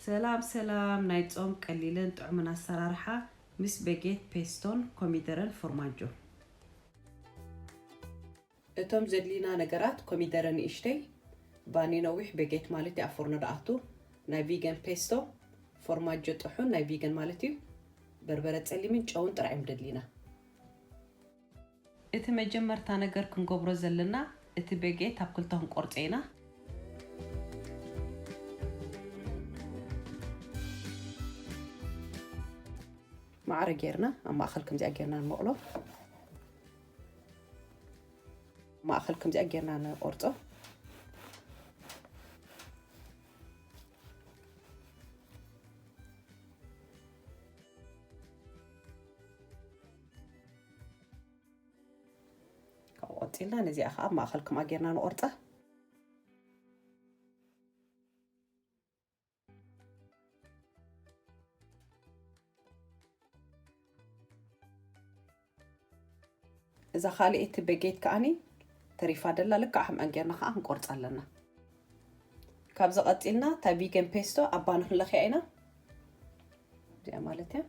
ሰላም ሰላም፣ ናይ ጾም ቀሊልን ጥዑምን ኣሰራርሓ ምስ በጌት፣ ፔስቶን ኮሚደረን ፎርማጆ። እቶም ዘድልዩና ነገራት፣ ኮሚደረ ንእሽተይ፣ ባኒ ነዊሕ፣ በጌት ማለት እዩ ኣብ ፎርኖ ደኣቱ፣ ናይ ቪገን ፔስቶ፣ ፎርማጆ ጥሑን ናይ ቪገን ማለት እዩ፣ በርበረ ጸሊምን ጨውን ጥራይ እዮም ደድልዩና። እቲ መጀመርታ ነገር ክንገብሮ ዘለና፣ እቲ በጌት ኣብ ክልተ ክንቆርጾ ኢና። ማዕረ ጌርና ኣብ ማእከል ከምዚኣ ጌርና ንመቕሎ። ማእከል ከምዚኣ ጌርና ንቆርጾ። ካብኡ ቀጺልና ነዚኣ ኸዓ ኣብ ማእከል ከምኣ ጌርና ንቆርጻ። እዛ ካልኣይቲ በጌት ከዓኒ ተሪፋ ደላ ልክዕ ከምኣን ጌርና ኸዓ ክንቆርጻ ኣለና። ካብዚ ቀጺልና እታ ቪገን ፔስቶ ኣብ ባኒ ክንለኽያ ኢና። እዚኣ ማለት እያ።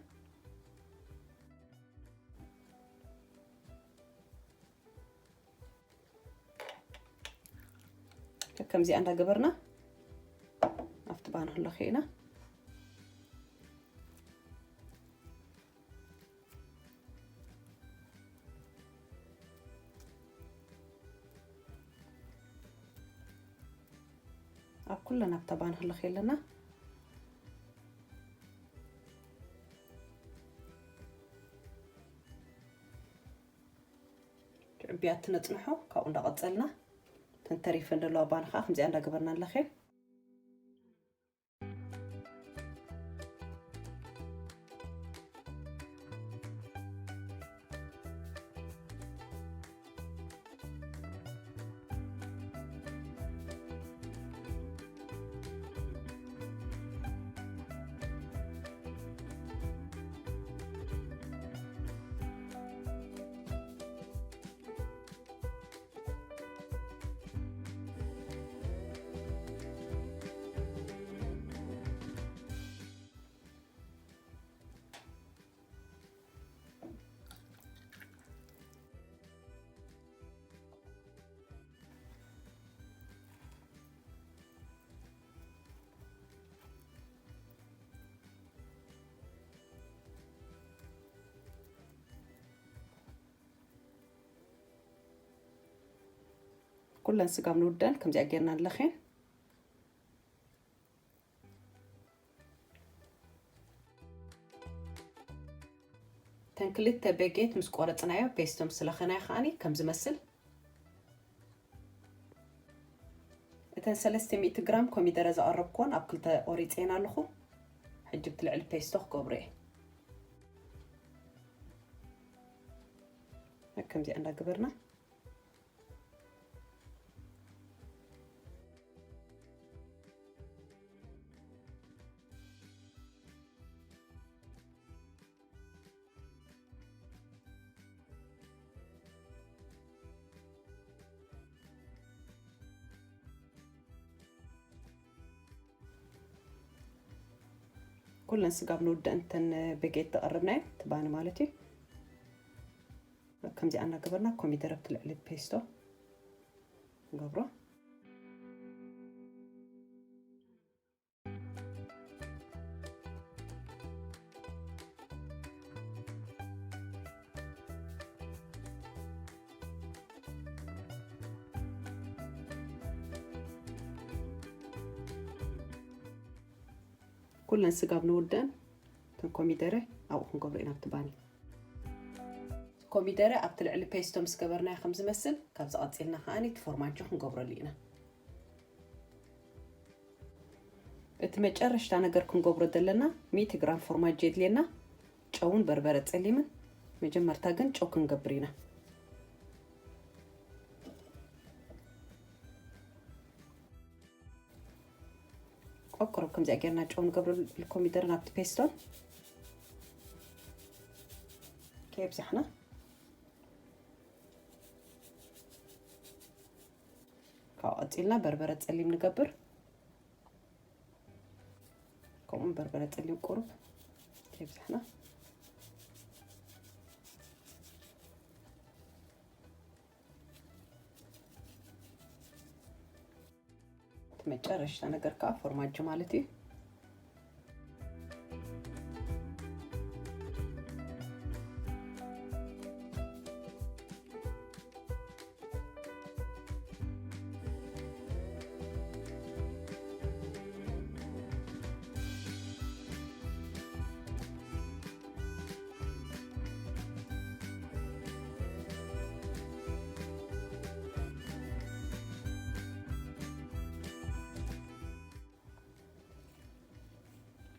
ከምዚኣ እንዳገበርና ኣብቲ ባኒ ክንለኽዮ ኢና። ኣብ ኩለን ኣብታ ባኒ ክንለኽዮ ኣለና። ክዕብያቲ ነጽንሖ። ካብኡ እንዳቐጸልና እተን ተሪፈን ዘለዋ ባኒ ከዓ ከምዚኣ እንዳገበርና ንለኽየን። ኩለን ስጋብ ንውደን ከምዚኣ ጌርና ንለኽየን። እተን ክልተ በጌት ምስ ቆረጽናዮ፣ ፔስቶ ምስ ለኸናዮ ከዓኒ ከም ዝመስል፣ እተን ሰለስተ ሚእቲ ግራም ኮሚደረ ዘቐረብኩወን ኣብ ክልተ ቆሪጸን ኣለኹ። ሕጂ ብቲ ልዕሊ ፔስቶ ክገብሮ እየ። ከምዚኣ እንዳገበርና ኩለን ስጋብ ንውደን እተን በጌት ተቐረብናዮ፣ እቲ ባኒ ማለት እዩ። ከምዚኣ እናገበርና ኮሚደረ ኣብቲ ልዕሊ ፔስቶ ንገብሮ። ኩለን ስጋብ ንውደን እተን ኮሚደረ ኣብኡ ክንገብሮ ኢና ኣብቲ ባኒ። ኮሚደረ ኣብቲ ልዕሊ ፔስቶ ምስ ገበርናዮ ከም ዝመስል፣ ካብዚ ቀጺልና ከኣ እቲ ፎርማጆ ክንገብረሉ ኢና። እቲ መጨረሽታ ነገር ክንገብሮ ዘለና፣ ሚእቲ ግራም ፎርማጆ የድልየና፣ ጨውን በርበረ ጸሊምን። መጀመርታ ግን ጨው ክንገብር ኢና። ቆቆሮብ ከምዚኣ ጌርና ጨው ንገብረሉ ኮሚደረ ናብቲ ፔስቶን ከየብዛሕና። ካብኡ ቀጺልና በርበረ ጸሊም ንገብር። ከምኡ በርበረ ጸሊም ቁሩብ ከይብዛሕና። እቲ መጨረሽታ ነገር ከዓ ፎርማጆ ማለት እዩ።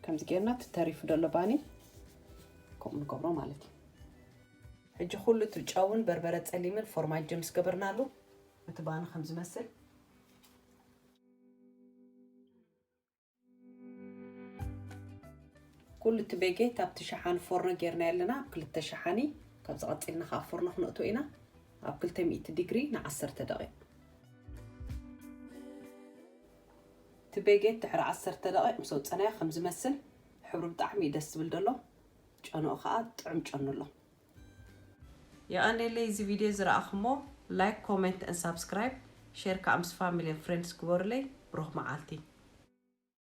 ከምዚ ጌርና እቲ ተሪፉ ዘሎ ባኒ ከምኡ ንገብሮ ማለት እዩ። ሕጂ ኩሉ እቲ ጨውን በርበረ ጸሊምን ፎርማጅ ምስ ገበርናሉ እቲ ባኒ ከም ዝመስል ኩሉ እቲ ቤጌት ኣብቲ ሸሓኒ ፎርኖ ጌርና ኣለና። ኣብ ክልተ ሸሓኒ ካብዚ ቀጺልና ከዓ ፎርኖ ክነእትዎ ኢና። ኣብ ክልተ ሚእቲ ዲግሪ ንዓሰርተ ደቂቕ። እቲ ቤጌት ድሕሪ ዓሰርተ ደቂቕ ምስ ኣውጸናዮ ከም ዝመስል ሕብሩ ብጣዕሚ እዩ ደስ ዝብል ዘሎ። ጨንኡ ከዓ ጥዑም ጨኑ ኣሎ። የቐኔለይ እዚ ቪድዮ ዝረኣኹሞ ላይክ፣ ኮሜንት፣ and ሳብስክራይብ፣ ሼር ከዓ ምስ ፋሚሊ ፍሬንድስ ግበሩለይ። ብሩኽ መዓልቲ።